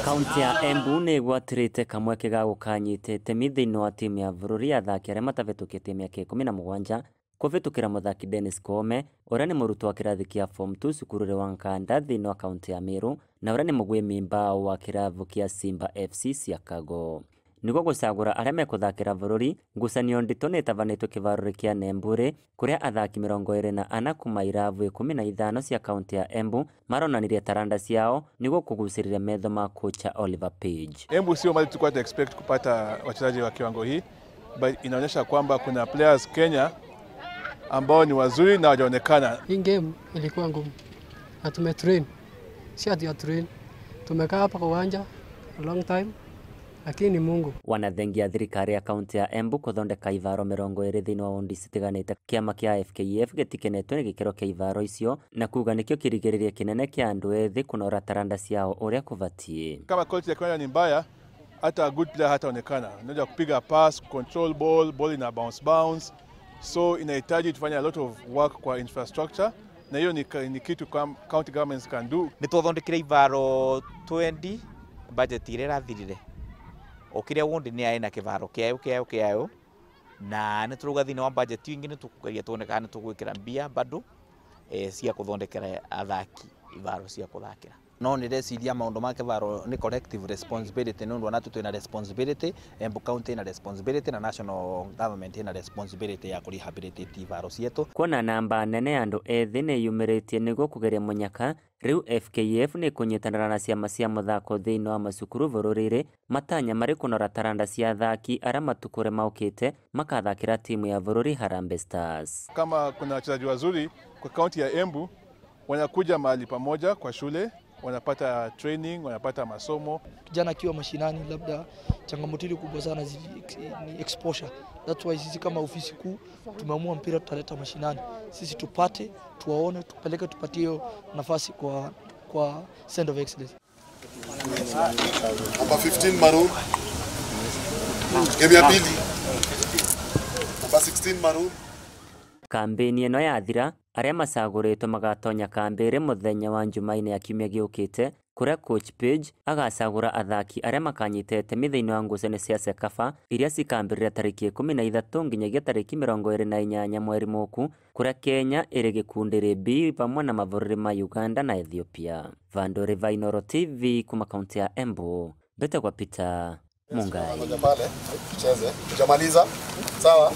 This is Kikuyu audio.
Kaunti ya Embu nĩ ĩgwatĩrĩte kamweke ga gũkanyita itemi thĩinĩ wa timu ya bũrũri ya athaki arĩa matavĩtũkĩtie mĩaka 17 kũvĩtũkĩra mũthaki Dennis Koome ũrĩa nĩ mũrutwo wa kĩrathi kĩa form 2 cukuru wa Nkanda thĩinĩ wa kaunti ya Meru na ũrĩa nĩ mũgwĩmi mbao wa kĩrabu kĩa Simba FC Siakago. Nĩguo gũcagũra arĩa mekũthakĩra bũrũri, ngucanio nditũ nĩĩtabanĩtio kĩvarũri kĩa Nembure kũrĩa athaki 24 kuma irabu 15 cia kaunti ya Embu maronanirie taranda ciao nĩguo kũgucĩrĩria metho ma kocha Oliver Page. Embu sio mali tulikuwa tu expect kupata wachezaji wa kiwango hii, but inaonyesha kwamba kuna players Kenya ambao ni wazuri na hawajaonekana. Hii game ilikuwa ngumu na tumetrain, si ati ya train, tumekaa hapa kwa uwanja a long time, lakini Mungu. Wanathengia thirikari ya kaunti ya Embu kuthondeka ivaro 20 thiini wa wondi citiganite. Kiama kia FKF gitikenetwo ni gikiro kia ivaro icio na kuga nikio kirigiriria kinene kia andu ethi kunora taranda ciao uria kubatie. Kama quality ya kiwanja ni mbaya, hata good player hataonekana. Unajua kupiga pass, control ball, ball ina bounce bounce. So inahitaji tufanye a lot of work kwa infrastructure na hiyo ni kitu county governments can do. Nitwathondekire ivaro 20 budget iria irathirire. O kiria wondi ni aina kivaro kiayo kiayo kiayo na nĩ tũrauga thĩinĩ wa budget ingĩ nĩ tũkũgeria tuone kana nĩ tũgwĩkĩra mbia bado cia kũthondekera athaki ivaro cia kũthakĩra. No nĩndeciria maũndũ ma kĩvaro nĩ collective responsibility nĩ ũndũ ona twĩna responsibility, Embu County ĩna responsibility na national government ĩna responsibility ya kũrehabilitate ivaro cietu. Kuona namba nene ya andũ ethĩ nĩ yumĩrĩtie nĩguo kũgeria mũnyaka, rĩu FKF nĩ kũnyitanĩra na ciama cia mũthako thĩinĩ wa macukuru bũrũri-inĩ matanya marĩ kũnora taranda cia athaki arĩa matukũ maũkĩte makathakĩra timu ya bũrũri Harambee Stars. Kama kuna wachezaji wazuri kwa kaunti ya Embu wanakuja mahali pamoja kwa shule, wanapata training, wanapata masomo. Kijana akiwa mashinani, labda changamoto ile kubwa sana ni exposure. That's why sisi kama ofisi kuu tumeamua mpira tutaleta mashinani. Sisi tupate, tuwaone, tupeleke, tupatie nafasi kwa Center of Excellence. Number 15 Maroon. Game ya pili. Number 16 Maroon. Kambeni ĩno yathira, arĩa macagũrĩtwo magatonya kambĩ mũthenya wa Jumaine ya kiumia gĩũkĩte kũrĩa coach Page agacagũra athaki arĩa makanyita itemi thĩinĩ wa ngucanio cia CECAFA iria cikambĩrĩria tarĩki 13 nginyagia tarĩki 28 mweri mũku kũrĩa Kenya ĩrĩ gĩkundi B pamwe na mabũrũri ma Uganda na Ethiopia. Vandore Vainoro TV kuma kaunti ya Embu, Mbete kwa Peter Mungai. Pale tucheze, tujamaliza sawa.